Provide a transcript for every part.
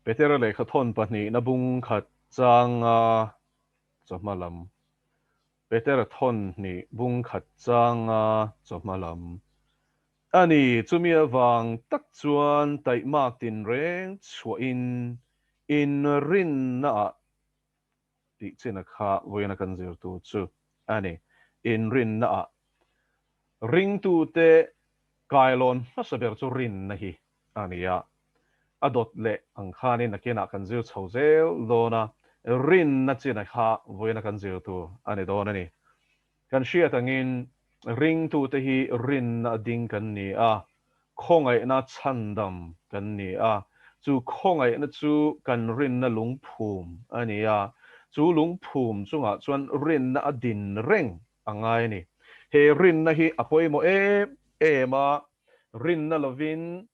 Petera lehkha thawn pahnihna bung khat changa chawhma lam. Petera thawn hnih bung khat changa chawhma lam. A ni, chumi avang tak chuan taihmak tinreng chhuahin inrinnaah tih china kha vawiina kan zirtu chu a ni. Inrinnaah ringtute kailawn hmasa ber chu rinna hi a ni a. A dawt leh ang khanin nakinah kan zir chho zel dawn a, rinna china kha vawiina kan zir tur a ni dawn a ni. Kan hriat angin ringtute hi rinna a ding kan ni a, khawngaihna chhandam kan ni a. Chu khawngaihna chu kan rinna lungphum a ni a, chu lungphum chungah chuan rinna a din reng a ngai a ni. He rinna hi a pawimawh em em a, rinna lovin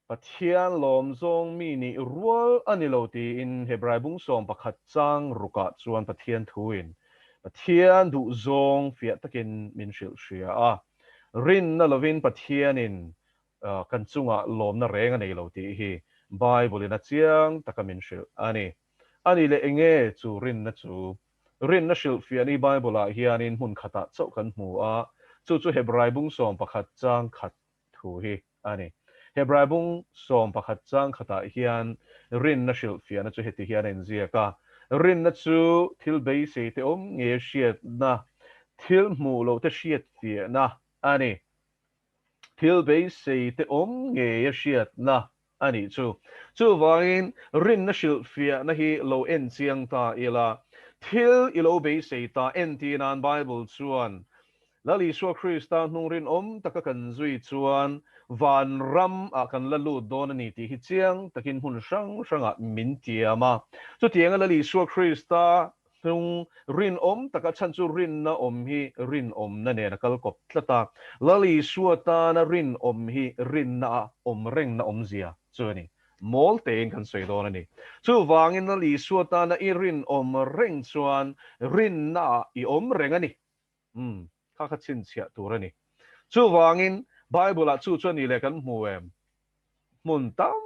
Pathian lawm zawng mi nih rual a ni lo tiin Hebrai bung 11 chang rukah chuan Pathian thuin Pathian duh zawng fiah takin min hrilh hria a. Rinna lovin Pathianin kan chungah lawmna reng a nei lo tih hi Bible-in a chiang taka min hrilh a ni. A nih leh enge chu rinna chu? Rinna hrilhfiah ni Bible-ah hianin hmun khatah chauh kan hmu a, chu chu Hebrai bung 11 chang khat thu hi a ni. Hebrai bung 11 chang khatah hian rinna hrilhfiahna chu heti hian a inziak a, Rinna chu thil beisei te awm nge hriatna, thil hmuh loh te hriatfiahna a ni. Thil beisei te awm ngei a hriatna a nih chu. Chuvangin rinna hrilhfiahna hi lo en chiang ta ila, thil i lo beisei ta entir nan Bible chuan Lal Isua Krista hnung rinawm taka kan zui chuan van ram ah kan la lut dawn a ni tih hi chiang takin hmun hrang hrangah min tiam a. Chutianga Lal Isua Krista hnung rinawm taka chhan chu rinna awm hi rinawmna nen a kal kawp tlat a. Lal Isua tana rinawm hi rinna a awm rengna awmzia chu a ni. Mawl tein kan sawi dawn a ni. Chuvangin Lal Isua tana i rinawm reng chuan rinna ah i awm reng a ni. Umm, kha kha chhinchhiah tur a ni. Chuvangin, Bible-ah chu chu a ni leh kan hmu em? Hmun tam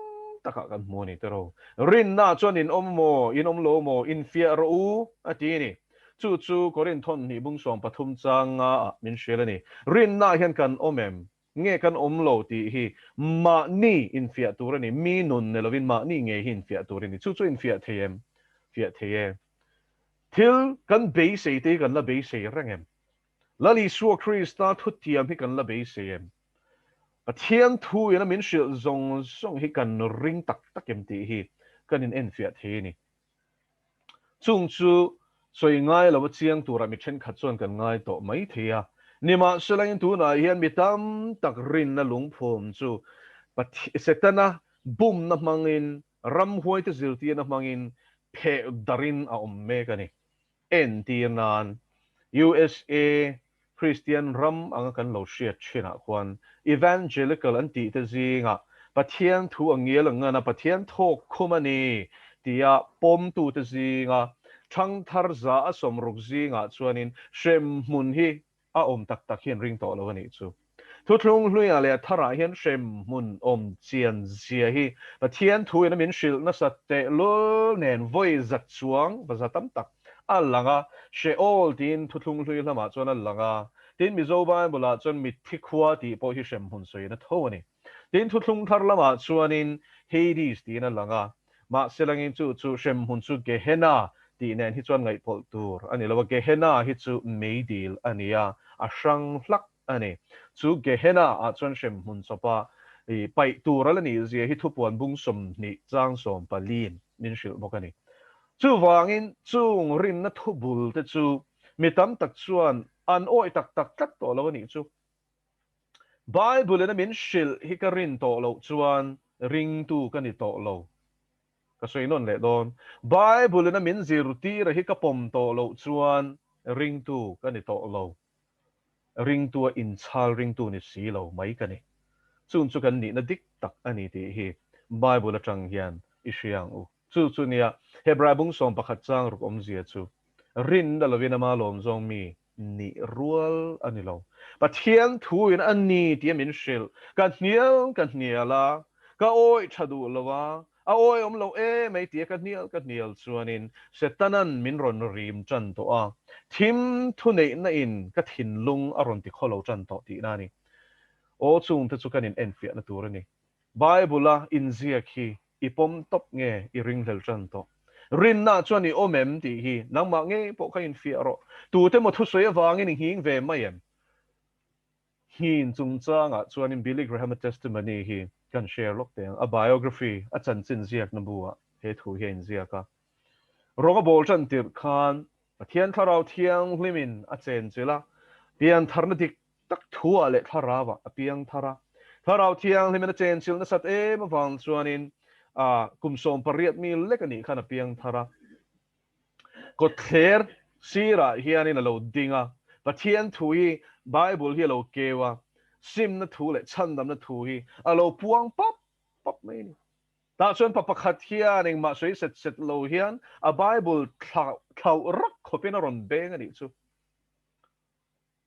takah kan hmu a ni tiraw. Rinna chuan in awm maw, in awm lo maw, infiah rawh u, a ti a ni. Chu chu Korinth thawnhnih bung 13 chang nga ah min hrilh a ni. Rinna hian kan awm em? Nge kan awm lo tih hi mahni infiah tur a ni. Mi nun ni lovin mahni ngei hi infiah tur a ni. Chu chu infiah thei em? Fiah thei e. Thil kan beisei te hi kan la beisei reng em? Lal Isua Krista thutiam hi kan la beisei em? Pathian thu ina min hrilh zawng zawng hi kan ring tak tak em tih hi kan in enfiah thei a ni. Chung chu sawi ngai lo a chiang turah mi thenkhat chuan kan ngai tawh mai thei a. Nimahselain tunah hian mi tam tak rinna lungphum chu Setana bumna hmangin Ramhuaite zirtirna hmangin pheh darin a awm mek a ni. Entir nan, USA Kristian ram anga kan lo hriat thinah khuan Evangelical an tihte zingah Pathian thu a ngial ang ngana Pathian thawk khum a ni tia pawmtute zinga thangthar 60% zingah chuanin hremhmun hi a awm tak tak hian ring tawh lo a nih chu. Thuthlung hluiah leh a tharah hian hremhmun awm chian zia hi Pathian thuin a min hrilh nasat tehlul nen vawi zat chuang va za tam tak a lang a, Sheol tiin thuthlung hlui lamah chuan a lang a, tin Mizo Bible-ah chuan mitthi khua tih pawh hi hremhmun sawiin a tho a ni. Tin thuthlung thar lamah chuanin Hades tiin a lang a, mahse langin chu chu hremhmun chu Gehenna tih nen hi chuan ngaihpawlh tur a ni lo a, Gehenna hi chu meidil a ni a, a hrang hlak a ni. Chu Gehenna ah chuan hremhmun chawpa i paih tur a la nih zia hi thupuan bung 20 chang 14 min hrilh bawk a ni. Chuvangin chung rinna thubul te chu mi tam tak chuan an awih tak tak tlat tawh lo a nih chu. Bible in a min hrilh hi ka rin tawh loh chuan ringtu ka ni tawh lo. Ka sawi nawn leh dawn. Bible in a min zirtir a hi ka pawm tawh loh chuan ringtu ka ni tawh lo. Ringtu a inchhal ringtu ni si lo mai ka ni. Chung chu kan nihna dik tak a ni tih hi Bible atang hian i hria ang u. Chu chu nia Hebrai bung 11 chang ruk awmzia chu rinna lovin ama lawm zawng mi nih rual a ni lo. Pathian thuin a ni tih a min hrilh. Ka hnial ka hnial a, ka awih tha duh lo a, A awihawm loh em ei tia ka hnial ka hnial chuanin Setana'n min rawn rim tan tawh a, thim thuneihna in ka thinlung a rawn ti khawlo tan tawh tihna a ni. Aw chungte chu kan in enfiahna tur a ni. Bible-a inziak hi i pawm tawp nge i ringhlel tan tawh? Rinna chuan i awm em tih hi nangmah ngei pawh kha infiah rawh. Tute maw thusawi avangin i nghing ve mai em? Nghin chungchangah chuanin Billy Graham-a testimony hi kan share lawk teh ang. A biography, a chanchin ziakna bu-ah he thu hi a inziak a. Rawng a bawl tan tirh khan Pathian Thlarau Thianghlimin a chenchilh a, piantharna dik tak thu-ah leh thlarau-ah a piangthar a. Thlarau Thianghlimin a chenchilh nasat em avang chuanin kum 18 mi lek a nih khan a piangthar a. Kawtthler sirah hianin a lo ding a, Pathian thu hi Bible hi a lo keu a, simna thu leh chhandamna thu hi a lo puang pap pap mai a ni. Tah chuan pa pakhat hian engmah sawi set set lo hian a Bible thlauh rak khawpin a rawn beng a nih chu.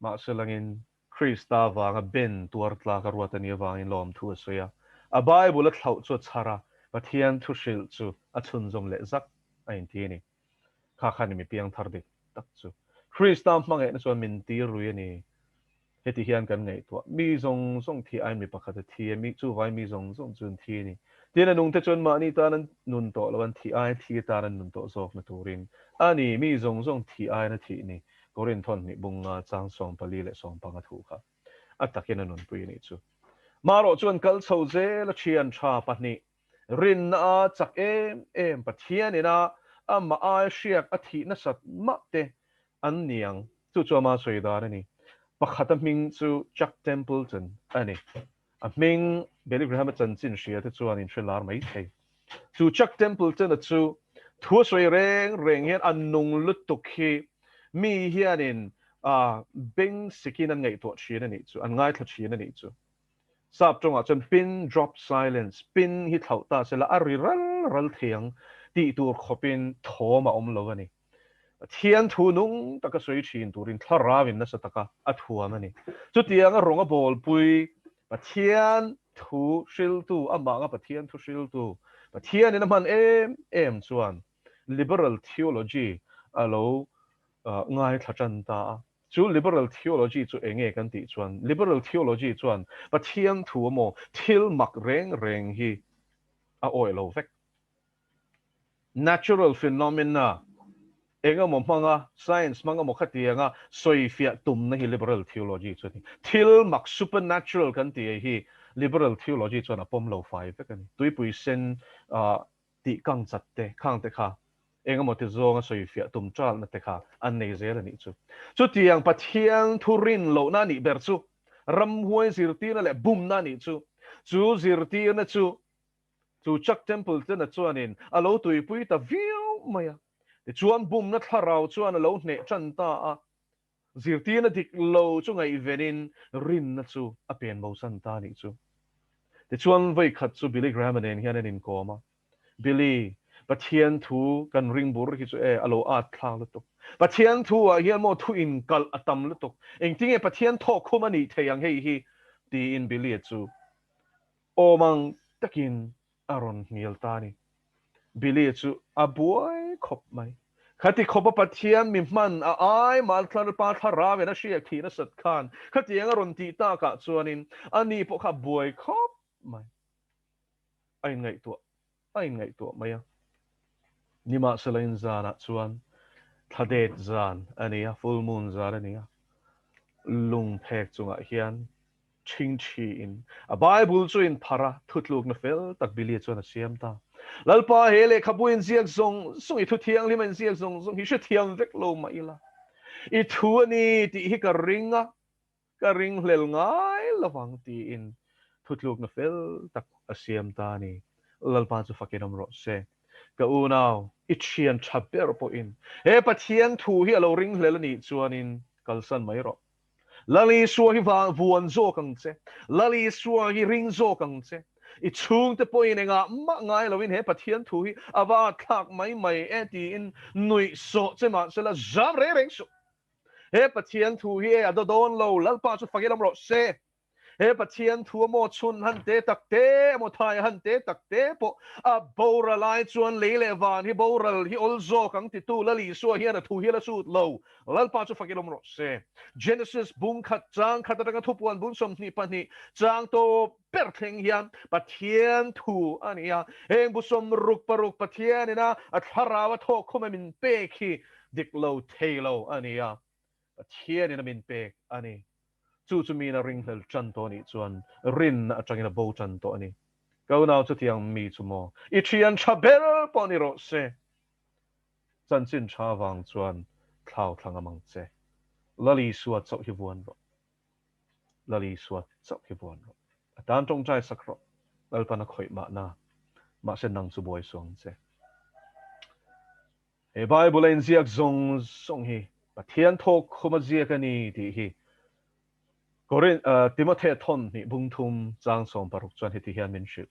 Mahse langin Krista vanga ben tuar tlak a ruat a nih avangin lawmthu a sawi a. A Bible a thlauh chu a chhar a, Pathian thu hrilh chu a chhunzawm leh zak a inti a ni. Kha khan i mi piangthar dik tak chu Krista hmangaihna chuan min tir rui a ni. Heti hian kan ngaihtuah, mi zawng zawng thi aiin mi pakhat a thi a, mi chuvai mi zawng zawng chu an thi a ni. Tin, a nungte chuan mahni tan an nun tawh lo, an thih aiin thi atan an nun tawh zawkna turin a ni, mi zawng zawng thih aiin a thih ni. Korinthon hnih bunga chang 14 leh 15 thu kha a takin a nunpui a nih chu. Marawh chuan kal chho zel a thian tha pahnih rinna a chak em em Pathian ina amah ai hriak a thih nasat mah te an ni ang. Chu chu ama sawi dan a ni. Pakhat a hming chu Chuck Templeton a ni. A hming Billy Graham-a chanchin hria te chuan in hre lar mai thei. Chu Chuck Templeton-a chu thu a sawi reng reng hian a nung lutuk hi mi hianin beng sikin an ngaihtuah thin a nih chu, an ngaithla thin a nih chu. Sap tawngah chuan pin drop silence, pin hi thlauh ta sela a ri ral ral thei ang tih tur khawpin thawm a awm lo a ni. Pathian thu nung taka sawi thin turin thlarauin nasa taka a thuam a ni. Chutianga rawng a bawlpui Pathian thu hriltu, amah anga Pathian thu hriltu, Pathianin a hman em em chuan liberal theology a lo ngaithla tan ta a. Chu liberal theology chu eng nge kan tih chuan, liberal theology chuan Pathian thu emaw thil mak reng reng hi a awih lo vek. Natural phenomena eng emaw hmanga, science hmang emaw khatianga sawifiah tumna hi liberal theology chu a ni. Thil mak, supernatural kan tih ei hi liberal theology chuan a pawm lo fai vek a ni. Tuipui sen tih kang chat te, khang te kha eng emaw ti zawnga sawifiah tum ṭalna te kha an nei zel a nih chu. Chutiang Pathian thu rin lohna a nih ber chu ramhuai zirtirna leh bumna a nih chu. Chu zirtirna chu Chu Chuck Templeton-a chuanin a lo tuipui ta viau mai a. Tichuan bumna thlarau chuan a lo hneh ṭan ta a. Zirtirna dik lo chu ngaihvenin rinna chu a pen bosan ta a nih chu. Tichuan vawikhat chu Billy Graham-a nen hian an inkawm a. Billy, Pathian thu kan ring bur hi chu e, a lo at thlak lutuk. Pathian thu-ah hian maw thu inkalh a tam lutuk. Engtinge Pathian thawkkhum a nih thei ang hei hi? tiin Billy-a chu Awm ang takin a rawn hnial ta a ni. Billy chu a buai khawp mai. Khati khawpa Pathian mi hman a ai Maltlalpa thlarauin a hriak thih nasat khan khatiang a rawn tih takah chuanin ani pawh kha a buai khawp mai. A inngaihtuah a inngaihtuah mai a. Nimahsela in zanah chuan thladet zan a ni a, full moon zan a ni a, lungphek chungah hian Chhingchhiin a Bible chu in pharh a, thutlukna fel tak Billy chuan a siam ta. Lalpa, he lehkhabu inziak zawng zawng, i thu thianghlim a inziak zawng zawng hi hrethiam vek lo mah ila, i thu a ni tih hi ka ring a, ka ringhlel ngai lovang tiin thutlukna fel tak a siam ta a ni. Lalpa chu fakin awm rawh se. Ka unau, i thian tha ber pawhin he Pathian thu hi a lo ringhlel a nih chuanin kalsan mai rawh. Lal Isua hi vuan zawk ang che. Lal Isua hi ring zawk ang che. I chhungte pawhin engah mah ngai loin he Pathian thu hi a va thlak mai mai e tiin nuih sawh che mahsela zam reng reng suh. He Pathian thu hi e a daw dawn lo, Lalpa chu fak i lam rawh se. He Pathian thu a maw chhun han te tak te emaw thai han te tak te pawh a boral ai chuan lei leh van hi boral hi awl zawk ang titu Lal Isua hian a thu hi a la sut lo. Lalpa chu fakin awm rawh se. Genesis bung khat chang khat atanga thupuan bung 22 chang tawp ber thleng hian Pathian thu a ni a. Heng bu 66 Pathian ina a thlarau a thawk khum a min pek hi dik lo thei lo a ni a. Pathian in a min pek a ni. Chu chu miin a ringhlel tan tawh anih chuan rinna atangin a bo tan tawh a ni. Ka unau chutiang mi chu maw i thian tha ber pawh ni rawh se. Chanchin tha vang chuan thlau thla ngam ang che. Lal Isua chauh hi vuan rawh. Lal Isua chauh hi vuan rawh. A tan tawngtai sak rawh. Lalpan a khawih mahna. Mahse nang chu buai suh ang che. He Bible a inziak zawng zawng hi Pathian thawk khuma ziak a ni tih hi Korin Timothea thawn hnih bung thum chang 60 chuan heti hian min hrilh.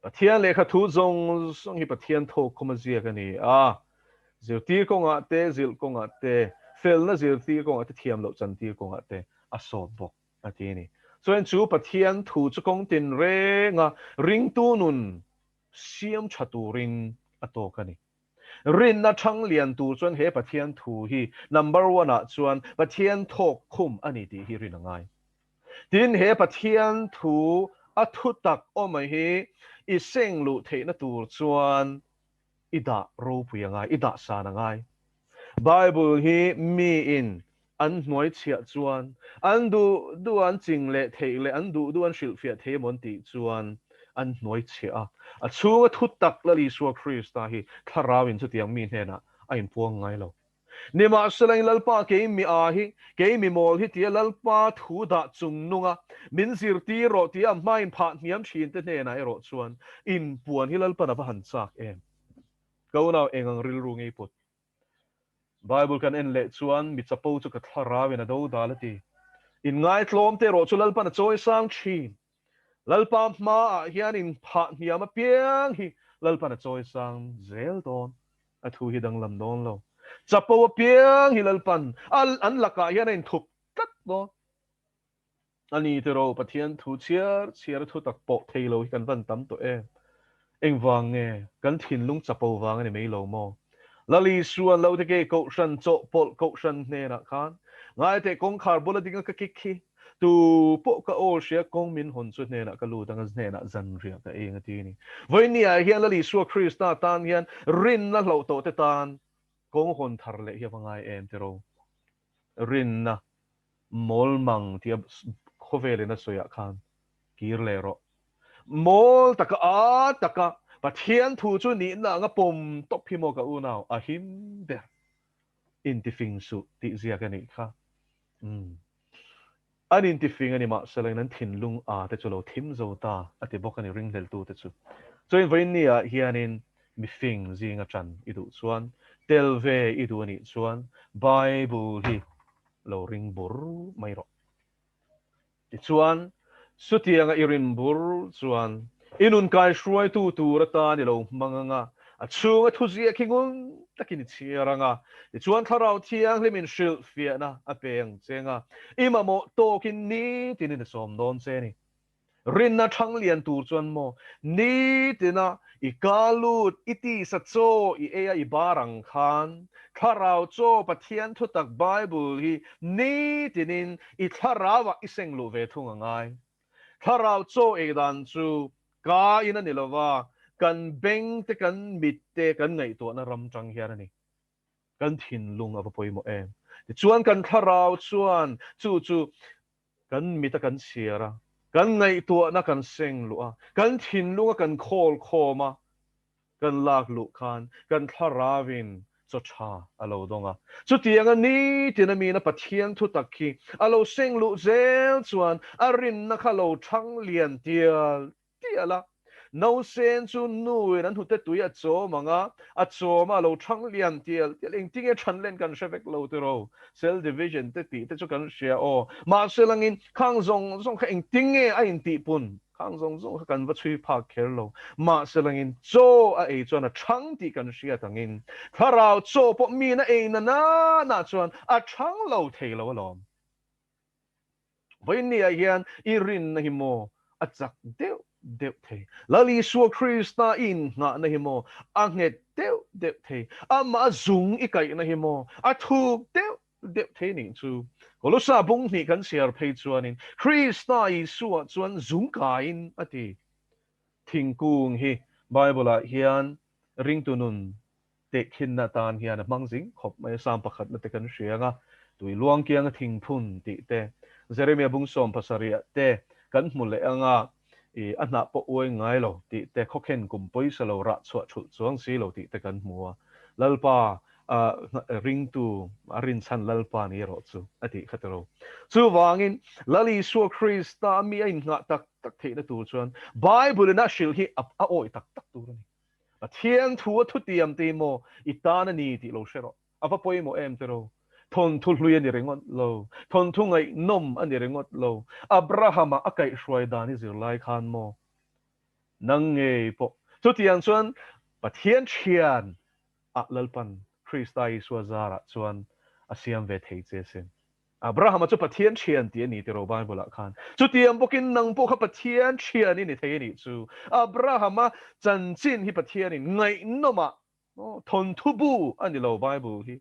Pathian lehkha thu zawng zawng hi Pathian thawk khuma ziak a ni a, zirtir kawngah te, zilh kawngah te, felna zirtir kawngah te, thiam loh chantir kawngah te a sawt bawk a ti a ni. Chuan chu Pathian thu chu kawng tinrenga ringtu nun siam tha turin a tawk a ni. Rinna thang lian tur chuan he Pathian thu hi number one ah chuan Pathian thawk khum a ni tih hi rin a ngai. Tin, he Pathian thu a thu tak awm hi i seng luh theihna tur chuan i dah ropui a ngai, i dah san a ngai. Bible hi miin An hnuai chhiah chuan an duh duh an ching leh theih leh an duh duh an hrilhfiah thei emaw an tih chuan an hnuai chhiah a. A chhunga thu tak Lal Isua Krista hi thlarauin chutiang mi hnenah a inpuang ngai lo. Nimahsela in Lalpa kei mi a hi, kei mi mawl hi tia Lalpa thu dah chung nunga min zirtir rawh tia a hmain phah hniam thin te hnenah erawh chuan inpuan hi Lalpan a va han chak em? Ka unau eng ang rilru ngei pawt Bible kan en leh chuan mi chapo chu ka thlarau in a do dal a ti. In ngaitlawm te erawh chu Lalpan a chawi sang thin. Lalpa hma ah hian in phah hniam apiang hi Lalpan a chawi sang zel dawn. A thu hi danglam dawn lo. Chapo apiang hi Lalpan an lakah hian a inthup tlat dawn. A ni tiraw, Pathian thu chhiar chhiar a thutak pawh thei lo hi kan van tam tawh em? Engvang nge? Kan thinlung chapo vang a ni mai lo maw? Lal Isuan lo te ke Kohhran chawhpawlh Kohhran hnenah khan Ngaiteh kawngkhar bula dinga ka kik khi, tu pawh ka aw hria kawng min hawn chu hnenah ka lut anga hnenah zanriah ka eng a ti a ni. Vawinia hian Lal Isua Krista tan hian rinna hloh tawh te tan kawng hawn thar leh hi a va ngai em tiraw? Rinna Mawlmang tia khawvelin a sawiah khan kir leh rawh. Mawl taka a taka Pathian thu chu nihna anga pawm tawp hi maw ka unau a him ber. Intifing suh tih ziak a nih kha. Umm. An intifing a ni mahsela in an thinlung a te chu lo thim zo ta a ti bawk a ni ringhleltu te chu. Chuan vawiin ah hianin mifing zinga ṭan i duh chuan tel ve i duh a nih chuan Bible hi lo ring bur mai rawh. Tichuan, chutianga i rin bur chuan i nun kaihruaitu tur atan i lo hmang ang a, a chhunga thuziak hi ngun takin i chhiar ang a, tichuan Thlarau Thianghlimin hrilhfiahna a pe ang che ang a, i mamawh tawkin nitinin i sawm dawn che a ni. Rinna thang lian tur chuan maw nitina i ka lut, i tisa chaw i ei a i bar ang khan Thlarau chaw Pathian thutak Bible hi nitinin i thlarauah i seng luh ve thung a ngai. Thlarau chaw ei dan chu ka in a ni lova, kan beng te kan mit te kan ngaihtuahna ram tang hian a ni. Kan thinlung a va pawimawh em. Tichuan kan thlarau chuan chu chu Kan mit a kan chhiar a, kan ngaihtuahna kan seng luh a, kan thinlung a kan khawl khawm a, kan lak luh khan kan thlarauin chaw tha a lo dawng a. Chutianga nitin a mina Pathian thutak hi a lo seng luh zel chuan a rinna kha lo thang lian tial tial a, nausen chu nuin an hnute tui a chawm ang a, a chawm a, a lo thang lian tial tial, engtinge than len kan hre vek lo tiraw, cell division te tih te chu kan hria aw, mahse langin khang zawng zawng kha engtinge a intihpun, khang zawng zawng kha kan va chhui phak kher lo, mahse langin chaw a ei chuan a thang tih kan hriat angin thlarau chaw pawh min a ei na na na chuan a thang lo thei lo alawm. Vawiinniah hian i rinna hi maw a chak deuh deuh thei? Lal Isua Krista i innghahna hi maw a nghet deuh deuh thei? Amah a zung i kaihna hi maw a thuk deuh deuh thei nih chu? Kolosa bung hnih kan chhiar phei chuanin Krista Isua chuan zung kaiin a ti. Thingkung hi Bible-ah hian ringtu nun Tehkhinna atan hian a hmang zing khawp mai a, Psalm pakhatna te kan hria ang a, tui luang kianga thingphun tih te, Jeremia bung 70 ah te kan hmu leh ang a, i a hnah pawh uai ngai lo tih te, khawkhen kum pawisa lo rah chhuah thulh chuang si lo tih te kan hmu a, Lalpa ringtu a rinchhan Lalpa ni erawh chu a tih kha tiro. Chuvangin Lal Isua Krista mi a innghah tak tak theihna tur chuan Bible-in a hrilh hi a awih tak tak tur a ni. Pathian thu a thutiam te maw i tan a ni tih lo hre rawh. A va pawimawh em tiraw? Thawnthu hlui a ni ringawt lo. Thawnthu ngaihnawm a ni ringawt lo. Abrahama a kaihhruai dan i zir lai khan maw? Nang ngei pawh. Chutiang chuan Pathian thian ah Lalpan Krista Isua zarah chuan a siam ve thei che sin. Abrahama chu Pathian thian tih a ni tiraw Bible-ah khan. Chutiang bawkin nang pawh kha Pathian thian i ni thei a nih chu. Abrahama chanchin hi Pathianin ngaihnawmah thawnthu bu a ni lo Bible hi.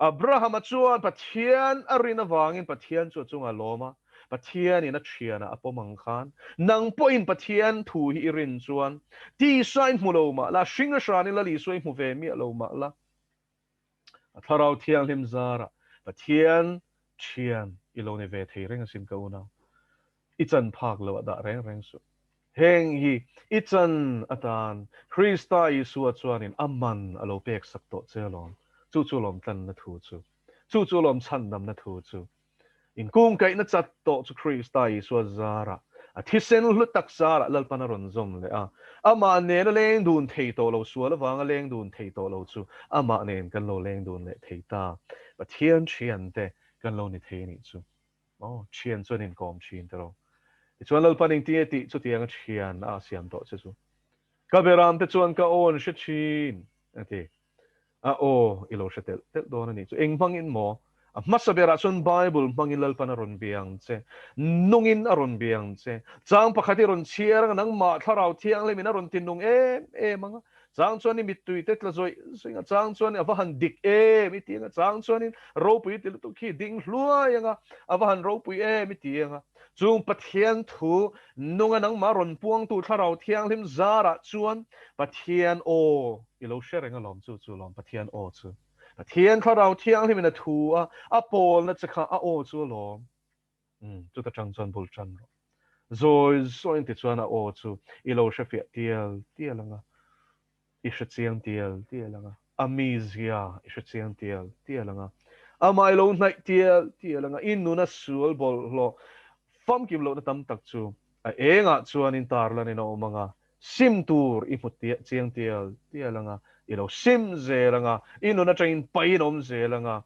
Abrahama chuan Pathian a rin avangin Pathian chu a chungah lawm a, Pathianin a thianah a pawm ang khan nang pawhin Pathian thu hi i rin chuan tisa i hmu lo mah la, hring a hranin Lal Isua i hmu ve miah lo mah la, A Thlarau Thianghlim zarah Pathian thian i lo ni ve thei reng asin ka unau. I chan phak lo a dah reng reng suh. Heng hi i chan atan Krista Isua chuanin a man a lo pek sak tawh che alawm. Chu chu lawm tlanna thu chu. Chu chu lawm chhandamna thu chu. Inkungkaihna chat tawh chu Krista Isua zarah, a thisen hlu tak zarah Lalpan a rawn zawm leh a. Amah nena leng dun thei tawh lo, sual avanga leng dun thei tawh lo chu amah nen kan lo leng dun leh thei ta. Pathian thiante kan lo ni thei a nih chu. Aw, thian chuan inkawm thin te rawh. Tichuan Lalpan engtinge tih chutianga thian a siam tawh che chu. Ka beramte chuan ka aw an hre thin, a ti. A aw, i lo hre telh telh dawn a nih chu. Eng hmangin maw? A hmasa berah chuan Bible hmangin Lalpan a rawn bia ang che. Nungin a rawn bia ang che. Chang pakhat i rawn chhiar ang a, nangmah Thlarau Thianghlimin a rawn ti nung em em ang a. Chang chuan i mittui te tla zawih zawih ang a, chang chuan a va han dik em i ti ang a, chang chuanin ropui i ti lutuk khi ding hluai ang a, a va han ropui em i ti ang a. Chung Pathian thu nunga nangmah rawn puangtu Thlarau Thianghlim zarah chuan Pathian aw i lo hre reng alawm, chu chu lawm Pathian aw chu. Pathian Thlarau Thianghlimin a thu a, a pawlna che kha a aw chu alawm. Umm, chuta tang chuan bul tan rawh. Zawi zawiin tichuan a aw chu i lo hre fiah tial tial ang a. I hre chiang tial tial ang a, a mizia i hre chiang tial tial ang a, amah i lo hnaih tial tial ang a, i nuna sual bawlhhlawh famkim lohna tam tak chu a engah chuanin tarlanin a awm ang a, sim tur i hmu chiang tial tial ang a, i lo sim zel ang a, i nun atangin pain awm zel ang a,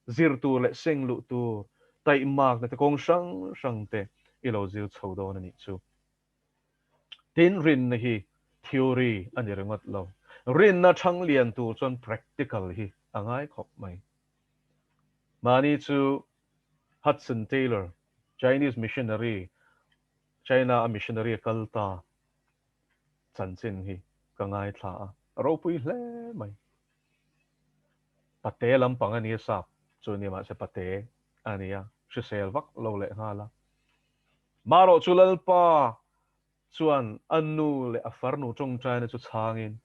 zir tur leh seng luh tur taihmakna te kawng hrang hrang te i lo zir chho dawn a nih chu. Tin, rinna hi theory a ni ringawt lo. Rinna thang lian tur chuan practical hi a ngai khawp mai. Mahni chu Hudson Taylor, Chinese missionary, China a missionary a kal ta chanchin hi ka ngaithla a, a ropui hle mai. Pate lampang a nia sap chu nia mahse pate a nia, hrisel vak lo leh nghal a. Marawh chu Lalpa chuan a nu leh a farnu tawngtaina chu chhangin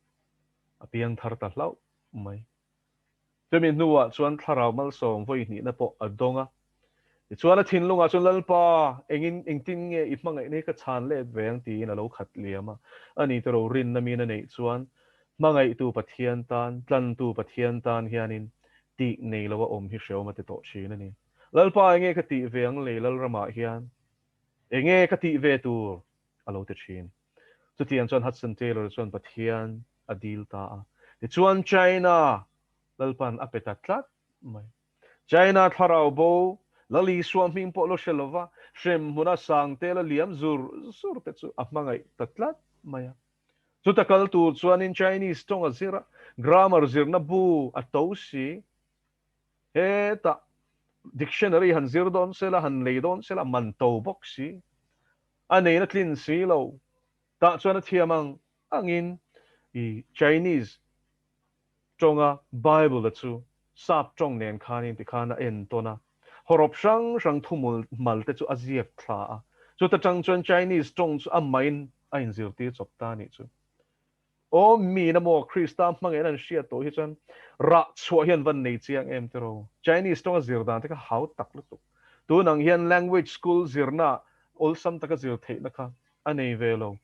a piang thar ta hlauh mai. Chumi hnuah chuan thlarau malsawm vawi hnihna pawh a dawng a. Tichuan a thinlungah chuan Lalpa, engin engtin nge i hmangaihna hi ka chhan let ve ang tiin a lo khat liam a. Ani te ro rinna min a neih chuan hmangaihtu Pathian tan, tlantu Pathian tan hianin tih nei lo a awm hi hreawm a ti tawh thin a ni. Lalpa enge ka tih ve ang lei Lalramah hian? Enge ka tih ve tur? a lo ti thin. Chutiang chuan Hudson Taylor chuan Pathian a dil ta a. Tichuan China Lalpan a pe ta tlat mai. China thlarau bo, Lal Isua hming pawh lo hre lova, hremhmuna sangte la liam zur zur te chu a hmangaih ta tlat mai a. Chuta kal tur chuanin Chinese tawng a zir a, grammar zirna bu a to si. Hetah. Dictionary han zir dawn sela, han lei dawn sela, man to bawk si. A neina tlin si lo. Tah chuan a thiam ang angin i Chinese tawnga Bible-a chu sap tawng nen khanin tikhan a entawn a, hawrawp hrang hrang thumul mal te chu a ziak thla a, chuta tang chuan Chinese tawng chu amahin a inzirtir chawp ta a nih chu. Aw miin amaw Krista hmangaihin an hriat tawh hi chuan rah chhuah hi an van nei chiang em tiraw? Chinese tawnga zir dan te kha hau tak lutuk. Tun ang hian language school zirna awlsam taka zir theihna kha a nei ve lo.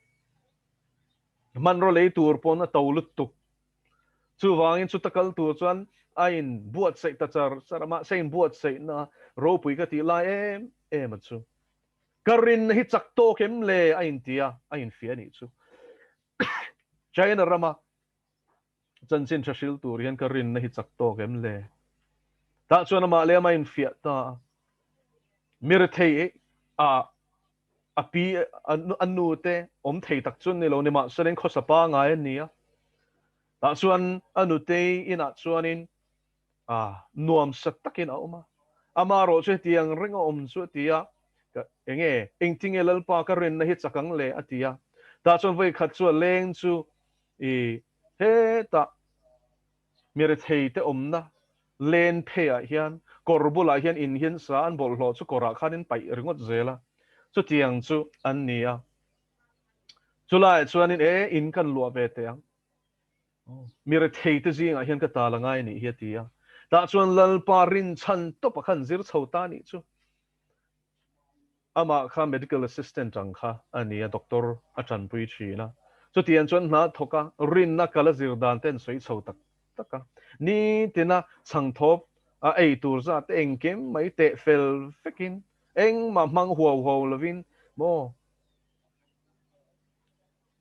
Hmanraw lei tur pawn a to lutuk. Chuvangin chuta kal tur chuan a in buatsaih ta char char a, mahse in buatsaihna ropui ka tih lai em em a chu. Ka rinna hi chak tawk em le a inti a, a infiah a nih chu. China rama chanchin tha hril tur hian ka rinna hi chak tawk em le? Tah chuan amah leh amah infiah ta a. Mirethei a a pi a nu te awm thei tak chuan ni lo nimahsela khawsa pangai an ni a. Tah chuan a nutei inah chuanin A, nuamsa takin a awm a. Amarawh chu hetiang reng a awm chu a ti a, Ka, enge, engtinge Lalpa ka rinna hi chak ang le? a ti a. Tah chuan vawi khat chu a leng chu i hetah mi rethei te awmna len pheiah hian kawr bulah hian in hian sa an bawlhhlawh chu kawrah khan in paih ringawt zel a, chutiang chu an ni a. Chulaiah chuanin e, in kan luah ve teh ang. Mi retheite zingah hian ka tal a ngai a nih hi a ti a. Tah chuan Lalpa rinchhan tawpa khan zir chho ta a nih chu. Amah kha medical assistant ang kha a ni a, doctor a tanpui thin a. Chutiang chuan hna thawk a, rinna kal a zir dan te an sawi chho tak tak a. Nitina chhangthawp a ei tur zat te engkim mai teh fel vekin engmah hmang huau huau lovin maw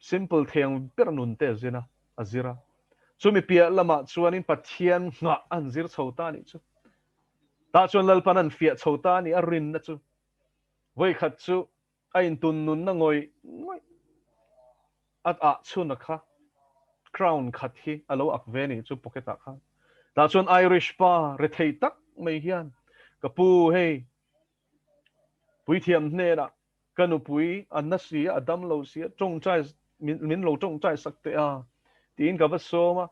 Simple theng ber nun te a zin a, a zir a. Chumi piah lamah chuanin Pathian nghah an zir chho ta a nih chu. Tah chuan Lalpan an fiah chho ta a nih a rinna chu. Vawikhat chu a intun nunna ngawih ngawih a ah chhun a kha crown khat hi a lo ak ve a nih chu pocket ah khan. Tah chuan Irish pa rethei tak mai hian ka pu hei puithiam hnenah Ka nupui a na si a, a dam lo si a, tawngtai min lo tawngtai sak teh a tiin ka va sawm a,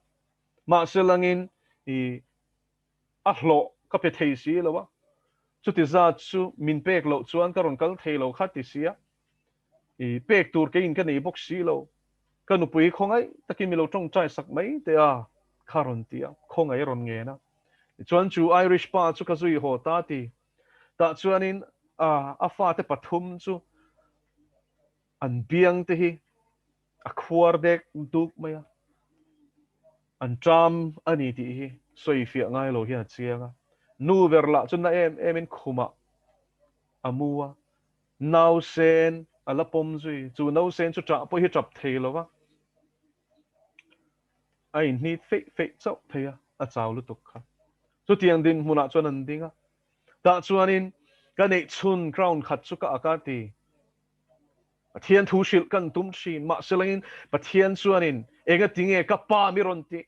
mahse langin i a hlawh ka pe thei si lo a, chuti zat chu min pek loh chuan ka rawn kal thei lo kha ti si a, i pek tur keiin ka nei bawk si lo, ka nupui khawngaih takin min lo tawngtai sak mai teh a kha rawn ti a, khawngaih a rawn ngen a, tichuan chu Irish pa chu ka zui haw ta ti. Tah chuanin a fate pathum chu an biang te hi a khuar dek duk mai a, an ṭam a ni tih hi sawifiah ngai lo hian a chiang a. Nu ber lah chu na em emin khumah a mu a, nausen a la pawm zui. Chu nausen chu ṭah pawh hi ṭap thei lo va, a inhnit feih feih chauh thei a, a chau lutuk kha. Chutiang dinhmunah chuan an ding a, Tah chuanin ka neih chhun crown khat chu ka ak a ti. Pathian thu hrilh kan tum thin, mahse langin Pathian chuanin enga tinge ka pa mi rawn tih?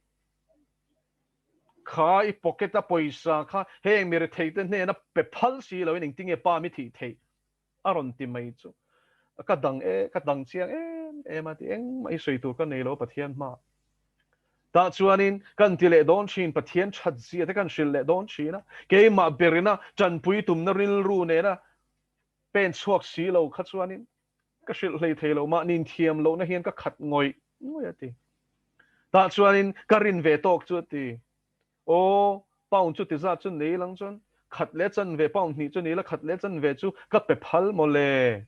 Kha i pocket a pawisa kha heng mi retheite hnena pe phal si loin engtinge pa mi thih theih? A rawn ti mai chu ka dang e, ka dang chiang em em a ti, engmah hi sawi tur ka nei lo Pathian hmaah. Tah chuanin kan ti leh dawn thin, Pathian that zia te kan hrilh leh dawn thin a, keimah berina tanpui tumna rilru nena pen chhuak si lo kha chuanin ka hrilh hlei thei lo, mahni inthiam lohna hian ka khat ngawih ngawih a ti. Tah chuanin ka rin ve tawk chu a ti. Aw, pound chu ti zat chu nei lang chuan khat leh chanve, pound hnih chu ni la, khat leh chanve chu ka pe phal maw le.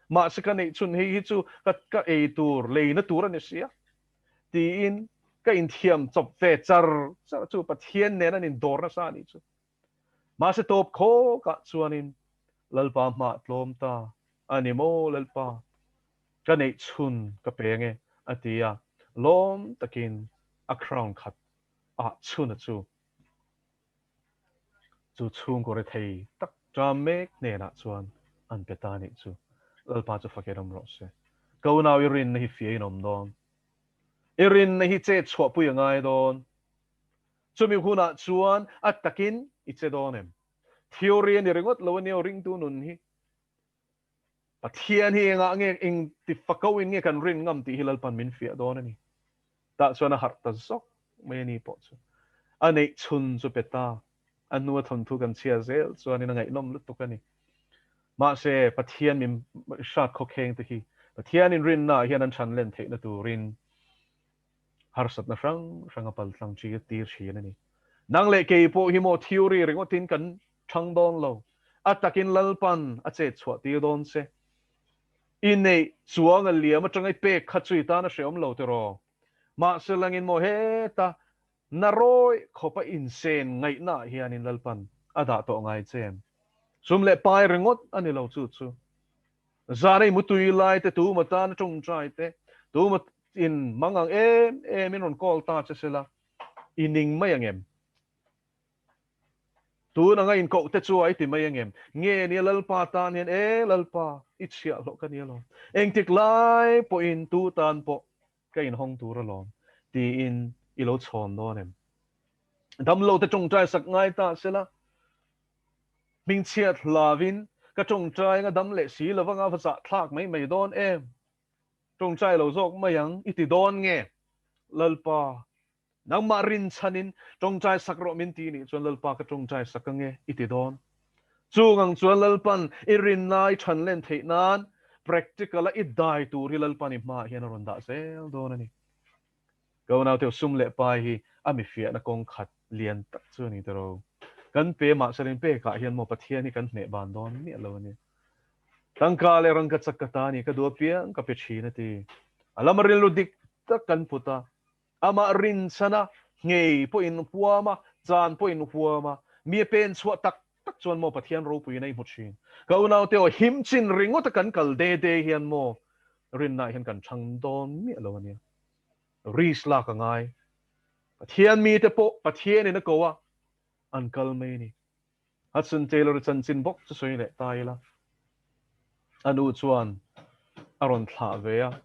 Mahse ka neih chhun hei hi chu ka ka ei tur, leina tur a ni si a. Tiin ka inthiam chawp ve char char chu Pathian nen an indawr nasa a nih chu. Mahse tawp khawkah chuanin Lalpa hmah tlawm ta a ni maw Lalpa, ka neih chhun ka pe ange a ti a, lawm takin a crown khat ah chhuna chu chu chhungkaw rethei tak ṭam mek hnenah chuan an pe ta nih chu. Lalpa chu fak erawm rawh se. Ka unau i rinna hi fia in awm dawn. I rinna hi chet chhuahpui a ngai dawn. Chumi hunah chuan a takin i che dawn em? Theory a ni ringawt lo ania aw ringtu nun hi. Pathian hi engah nge eng ti fako in nge kan rin ngam tih hi Lalpan min fiah dawn a ni. Tah chuan a harh ta zawk mai a ni pawh chu. A neih chhun chu pe ta. A hnua thawnthu kan chhia zel chuanin a ngaihnawm lutuk a ni. Mahse, Pathian min hrat khawkheng te hi Pathian inrinna ah hian an chhan len theihna turin harsatna hrang hrang a paltlang tir tir thin a ni. Nang leh kei pawh hi maw theory ringawtin kan chhang dawn lo. A takin Lalpan a chet chhuah tir dawn che. I neih chuang a liam atanga i pek kha chu i tan a hreawm lo tiraw? Mahse langin maw heta na rawih khawpa insen ngaihna ah hianin Lalpan a dah tawh ngai che em? Sum leh pai ringawt a ni lo chu chu. Zan ei mutui lai te tuma tan a tawngtai te, tuma in mang ang em em in rawn call ta che sela i ning mai ang em? Tun anga inkoh te chu a i ti mai ang em? Nge nia Lalpa tan hian e Lalpa i chhiahhlawh ka ni alawm, engtik lai pawhin tu tan pawh ka inhawng tur alawm tiin i lo chhawn dawn em? Damlo te tawngtai sak ngai ta sela hmingchhiat hlavin ka tawngtai anga dam leh si lova nga va zah thlak mai mai dawn em? Tawngtai lo zawk mai ang i ti dawn nge? Lalpa, nangmah rinchhanin tawngtai sak rawh min ti nih chuan Lalpa ka tawngtai sak ange i ti dawn. Chung ang chuan Lalpan i rinna i chhan len theih nan practical a i dai tur hi Lalpan i hmaah hian a rawn dah zel dawn a ni. Ka unaute sum leh pai hi a mi fiahna kawng khat lian tak chu a ni tiro. Kan pe mahse pekah hian maw Pathian hi kan hneh ban dawn miah lo a ni. Tangka leh rangka chak ka ta a ni, ka duh apiang ka pe thin a ti. A lama rilru dik tak kan put a, amah rinchhan a, nghei pawhin huam a, chan pawhin huam a, mi a pen chhuah tak tak chuan maw Pathian ropuiin a i hmu thin. Ka unaute aw him chin ringawta kan kal de de hian maw rinnaah hian kan chhang dawn miah lo a nia. Risk lak a ngai. Pathian mite pawh Pathianin a ko a, an kal mai a ni. Hudson Taylor-a chanchin bawk chu sawi leh ta ila. A nu chuan a rawn thlah ve a,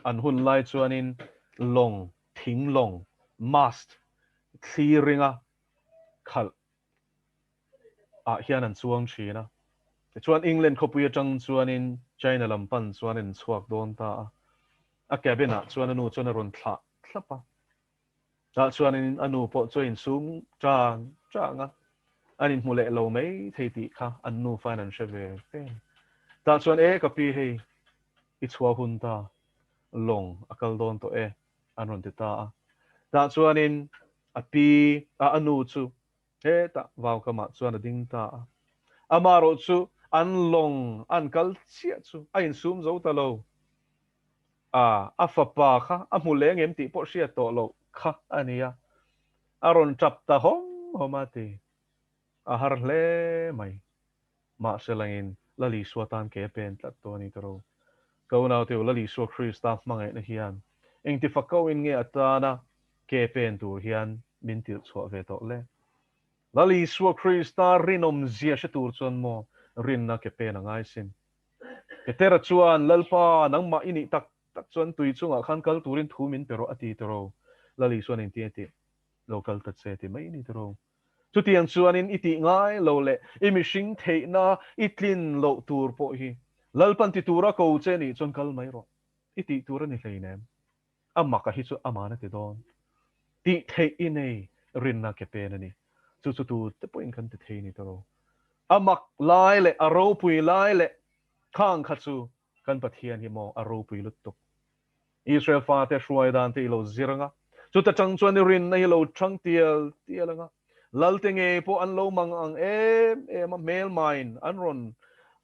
an hun lai chuanin lawng, thing lawng, mast, thli ringa khalh ah hian an chuang thin a. Tichuan England khawpui atang chuanin China lam pan chuan an chhuak dawn ta a. A cabin ah chuan a nu chuan a rawn thlah thlap a. Tah chuanin a nu pawh chu a insum chang chang a, an inhmu leh lo mai thei tih kha an nufa in an hre ve ve. Tah chuan e ka pi hei i chhuah hun ta, lawng a kal dawn tawh e an rawn ti ta a. Tah chuanin a pi a a nu chu hetah vaukamah chuan a ding ta a. Amaherawh chu an lawng an kal chiah chu a insum zo ta lo. A, a fapa kha a hmu leng em tih pawh hriat tawh loh kha a nia. A rawn tap ta hawm hawm a ti. A har hle mai. Mahse langin Lal Isua tan ke a pen tlat tawh a ni tawh. Ka unaute u, Lal Isua Krista hmangaihna hian engti fakauin nge a tana ke pen tur hian min tirh chhuah ve tawh le? Lal Isua Krista rinawmzia hre tur chuan maw rinna ke pen a ngai sin. Petera chuan, Lalpa, nangmah i nih tak tak chuan tui chungah khan kal turin thu min pe rawh a ti tawh. Lal Isuan engtin a tih? Lo kal ta che ti mai ni tawh. Chutiang chuanin i tih ngai lo leh i mihring theihna i tlin loh tur pawh hi Lalpan ti tura ko che nih chuan kal mai rawh. I tih tur a ni hleinem. A maka hi chu aman a ti dawn. Tih theih i nei rinna ke pen a ni. Chu chu tute pawhin kan ti thei ni tawh lo. A mak lai leh a ropui lai leh khang kha chu kan Pathian hi maw a ropui lutuk. Israel fate hruai dan te i lo zir anga, chuta tang chuan i rinna hi lo chang tial tial anga, Lalte ngei pawh an lo mang ang em em a, hmelmain an rawn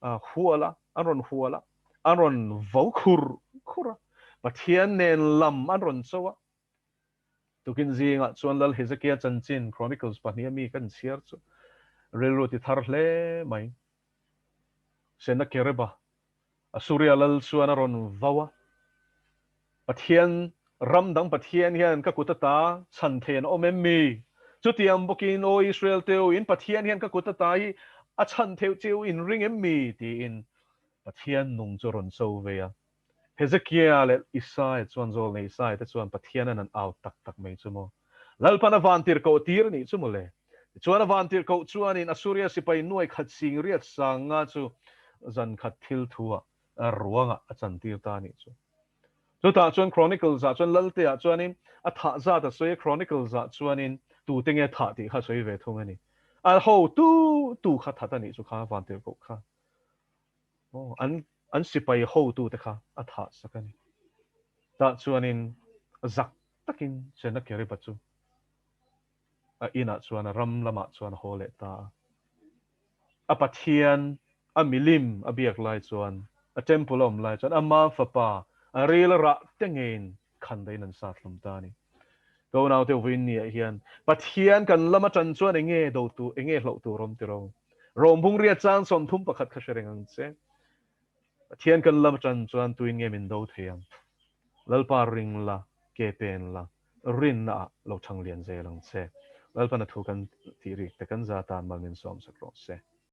hual a, an rawn hual a, an rawn vo khur khur a, Pathian nen lam an rawn cho a. Tukin zingah chuan Lal Hezekia chanchin Chronicles pahniha mi kan chhiar chu rilru ti thar hle mai. Sennacherib-a Asuria lal chuan a rawn vau a, Pathian, ram dang Pathian hian ka kut ata chhan thei an awm em mi? Chutiang bawkin, Aw Israel teu, in Pathian hian ka kut ata hi a chhan theuh cheu in ring em mi? tiin Pathian nung chu a rawn cho ve a. Hezekia leh Isaia chuan zawlnei Isaia te chuan Pathian an an au tak tak mai chu maw? Lalpan a vantir koh tir a nih chu maw le? Tichuan a vantirhkoh chuanin Assuria sipai nuai khat sing riat sang nga chu zan khat thil thu-ah ruangah a chantir ta a nih chu. Chutah chuan Chronicles ah chuan Lalte ah chuanin a thah zat a sawi a, Chronicles ah chuanin tute nge thah tih kha a sawi ve thung a ni. A ho tu tu kha that a nih chu kha vantirhkoh kha. Aw, an an sipai hotute kha a thah sak a ni. Tah chuanin zak takin Sennacherib-a chu a inah chuan a ram lamah chuan a haw leh ta a. A Pathian, a milim a biak lai chuan, a temple a awm lai chuan ama fapa a ril a rah te ngeiin khandaiin an sat hlum ta a ni. Ka unaute Vawiinniah hian Pathian kan lam atan chuan enge do tur, enge hlauh tur awm tiro? Rawmbung riat chang 31 kha hre reng ang che. Pathian kan lam atan chuan tuin nge min do thei ang? Lalpa ring la, ke pen la, rinna ah lo chhang lian zel ang che. Lalpan a thu kan tih rik te kan za tan mal min sawm sak rawh se.